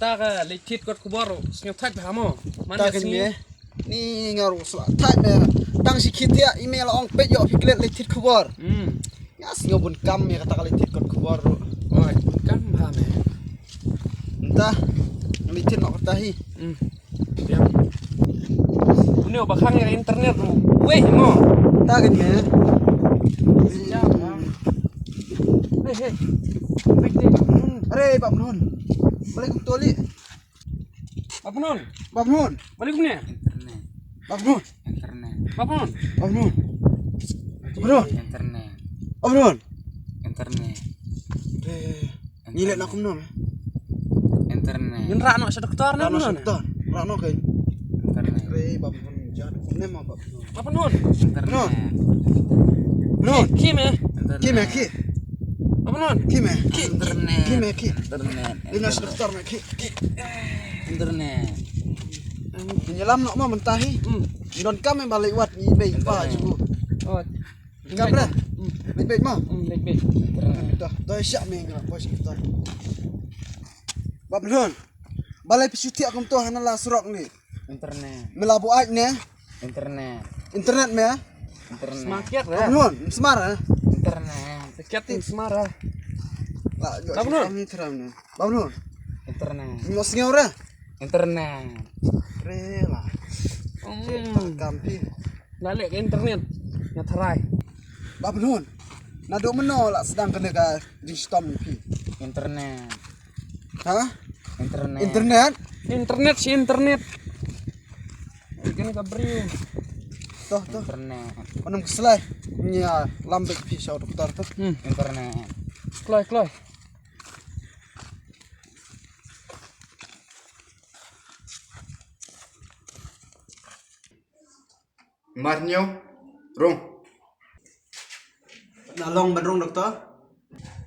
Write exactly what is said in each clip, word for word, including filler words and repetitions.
Ta ka leit thied kot khubor, sngewthuh bha mo. Man ta ka ka sngi. Ni nga ruh sla thait me. Tang shi khit ïa email ong peit ïoh phi klet leit thied khubor. Hmm. Nga sngew bun kam me kata ka leit thied kot khubor ruh. Oi, bun kam bha me. Nta, leit thied noh kata hi. Hmm. Ïa. Une ba khang ïa internet ruh. Weh mo. Ta ka ni. Hey, hey. Wait, wait. Are, Bap Nun. Balei kum toli? Bap Nun. Bap Nun. Balei kum ne? Internet. Bap Nun. Internet. Bap Nun. Bap Nun. Bap Nun. Internet. Bap Nun. Internet. Eh, ngi leh na kumno me? Internet. Ngin rah noh sha doktor na kumno ne? Doktor. Rah noh kai. Internet. Re, Bap Nun, jat kumne ma Bap Nun. Bap Nun. Internet. Nun. Ki me. Internet. Ki me, ki. Bap Nun. Ki me. Ki, ki, internet. Ki me, ki. Internet. Ina sha doktor me, ki, ki. Internet. Ngi lam noh ma mynta hi. Hmm. Ngi don kam me ba leh wat ngi bei pa ju. Oh. Kam re? Hmm. Leit beit mo? Hmm, leit beit. Dah, dah siap me ngam bos kita. Bap Nun. Balei phi shu thiah kumto hana la surok ni? Internet. Me la buaid ne? Internet. Internet me? Internet. Smarket re. Bap Nun, smart eh? Internet. Smarket ni smart eh. La, Bap Nun. Kami teram ne. Bap Nun. Internet. Mo sngew re? Internet. Re la. Hmm. Kam phi. La leh ka internet. Nga tharai. Bap Nun. Naduh mynno la sdang kane ka jingshitom phi? Internet. Ha? Internet. Internet? Internet shi internet. Kane ka briew. Toh, toh. Internet. Panom kslai. Nia lam beit phi sha doktor toh. Hmm. Internet. Kloi, kloi. Mar hynñiew, rung. Na long ban rung, doktor?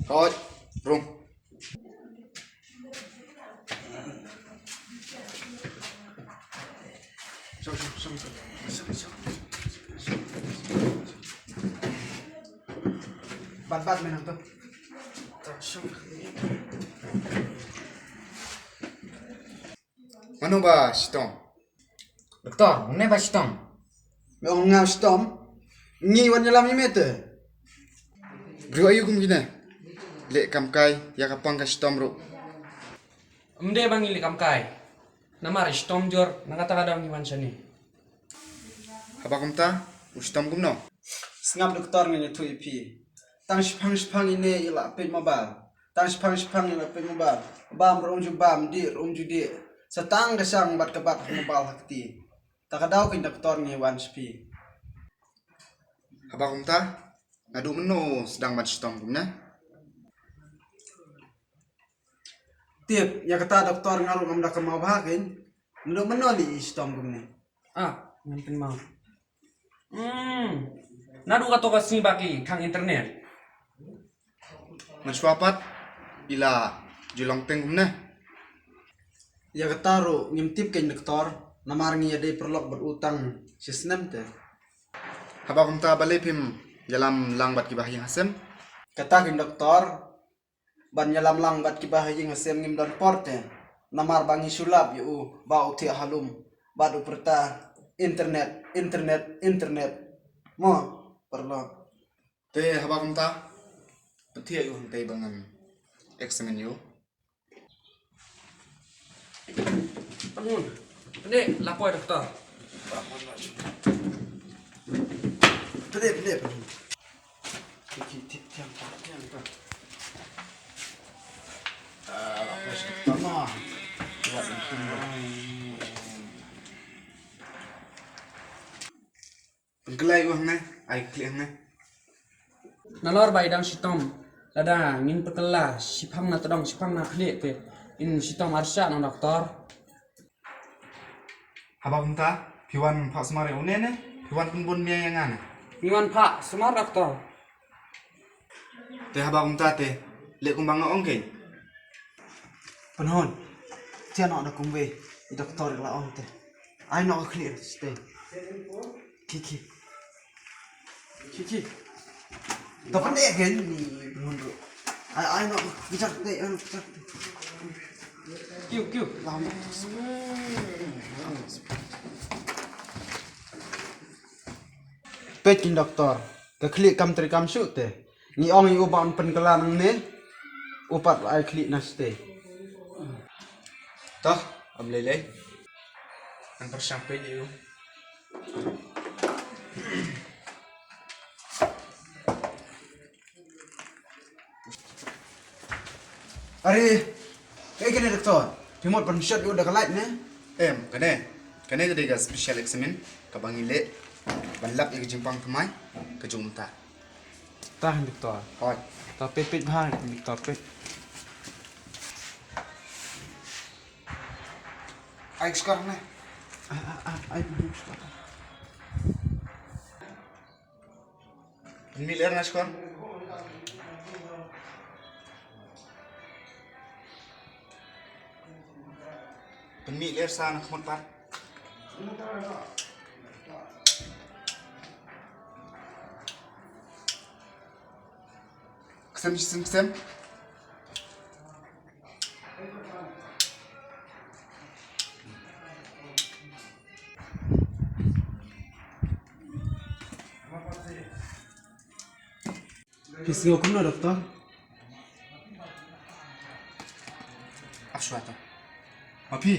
Hooid, rung. Bat, bat, mynta. Mano ba shitom? Doktor, une ba shitom? Me ong nga shitom? Ngi wan ïalam ïa me te. Briew aïu kum kine? Leh kam kai ïa ka pang ka shitom ruh. Ym dei ba ngi leh kam kai. Namar i shitom jur, na kata ka daw ngi wan shane. Haba kumta, u shitom kumno? Sngap doktor, ngan ïathuh ïa phi. Tang shiphang shiphang ine i la peit mobile. Tang shiphang shiphang i la peit mobile. Bam ruh um ju bam, dih ruh um ju dih. Sa tang ka shang bad ka bat ha mobile ha kti. Ta ka daw kein doktor ngi wan sha phi. Haba kumta, naduh mynno sdang ban shitom kumne? Tip, ïa kata doktor nga ruh ngam da kynmaw bha kein. Naduh mynno lei i shitom kumne? Ah, ngan kynmaw. Hmm. Naduh kato ka sngi ba ki khang internet. Mynshuwa pat i la ju long teng kumne. Ïa kata ruh ngim tip kein doktor, namar ngi ïadei paralok bad u tang shi snem te. Haba kumta balei phim ïalam lang bad kiba ha ïing ha sem? Kata kein doktor, ban ïalam lang bad kiba ha ïing ha sem ngim don por te. Namar ba ngi shu lap ïa u ba u thiah ha lum bad u pyrta internet, internet, internet. Mo, paralok. Te haba kumta, pynthiah ïa u hangtei ba ngan examine ïa u. Pynhun. Pynhun, la poi doktor. Pynhun, pynhun, pynhun. Ki, ki, ti, tiang, tiang, tiang. Ah, la poi doktor mo. Buat pynhun. Pynkylla ïa u hangne, ai khlieh hangne. Nalor ba i dang shitom, lada ngin pynkylla shiphang na tdong shiphang na khlieh te in shitom arshah na doktor. Haba kumta, phi wan phah sumar ïa une ne? Phi wan pynbun mia ïa nga ne? Ngi wan phah sumar doktor. Te haba kumta te, leh kumba nga ong kein. Pynhun. Te noh da kumwei. I doktor i la ong te. Ai noh ka khlieh te. Ki, ki. Ki, ki. Da pyneh kein ni pynhun ruh. Ai, ai noh ka kjat te, ai noh ka kjat te. Kiu, kiu. Peit kin doktor. Ka khlieh kam trei kam shuh te. Ngi ong ïa u ba un pynkylla nangne. U pat ai khlieh na shatei. Toh, ym lei lei. Ngan pyrshang peit ïa u. Are, kaei kane doktor? Phi mut ban shot ïa u da ka light ne? Em, kane. Kane ka dei ka special examine kaba ngi leh ban lap ïa ka jingpang thymmai ka jong u mynta. Tah doktor. Hooid. Tah peit peit bha doktor peit. Ai skor ne. Ai ai ai skor. Pynmih lyer na shkor. Pynmih lyer sa na khmut pat. Ksem ksem ksem. Phi sngew kumno doktor? Ap shuwa to. Ma phi.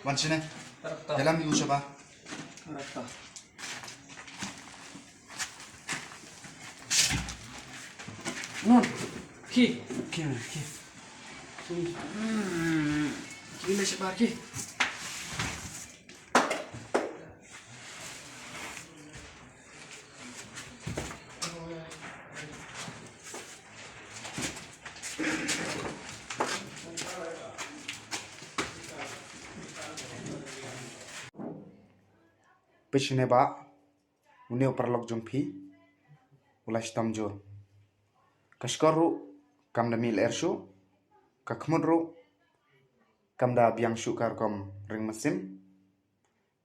Wan shane. Doktor. Ïalam ïa u shabar. Doktor. Nun. Ki. Ki, ki. Hmm. Ki le shabar ki. Peit shane bah, une u paralok jong phi u la shitom jur. Ka shkor ruh kam da mih lyer shuh, ka khmut ruh kam da biang shuh ka rukom ring mynsiem.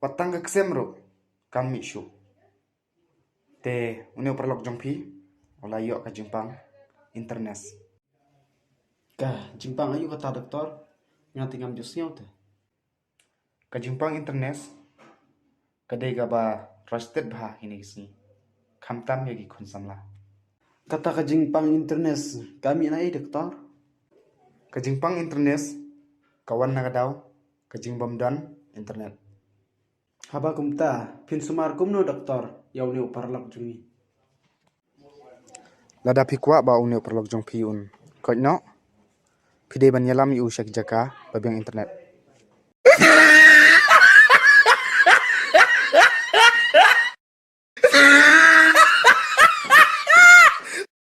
Wat tang ka ksem ruh kam mih shuh. Te une u paralok jong phi u la ïoh ka jingpang internet. Ka jingpang aïu kata doktor? Nga te ngam ju sngew te. Ka jingpang internet ka dei kaba trusted bha kine ki sngi, khamtam ïa ki khun samla. Kata ka jingpang internet ka mih na ei doktor? Ka jingpang internet ka wan na ka daw ka jingbym don internet. Haba kumta phin sumar kumno doktor ïa une u paralok jong ngi? Lada phi kwah ba une u paralok jong phi un koit noh, phi dei ban ïalam ïa u sha ki jaka ba biang internet.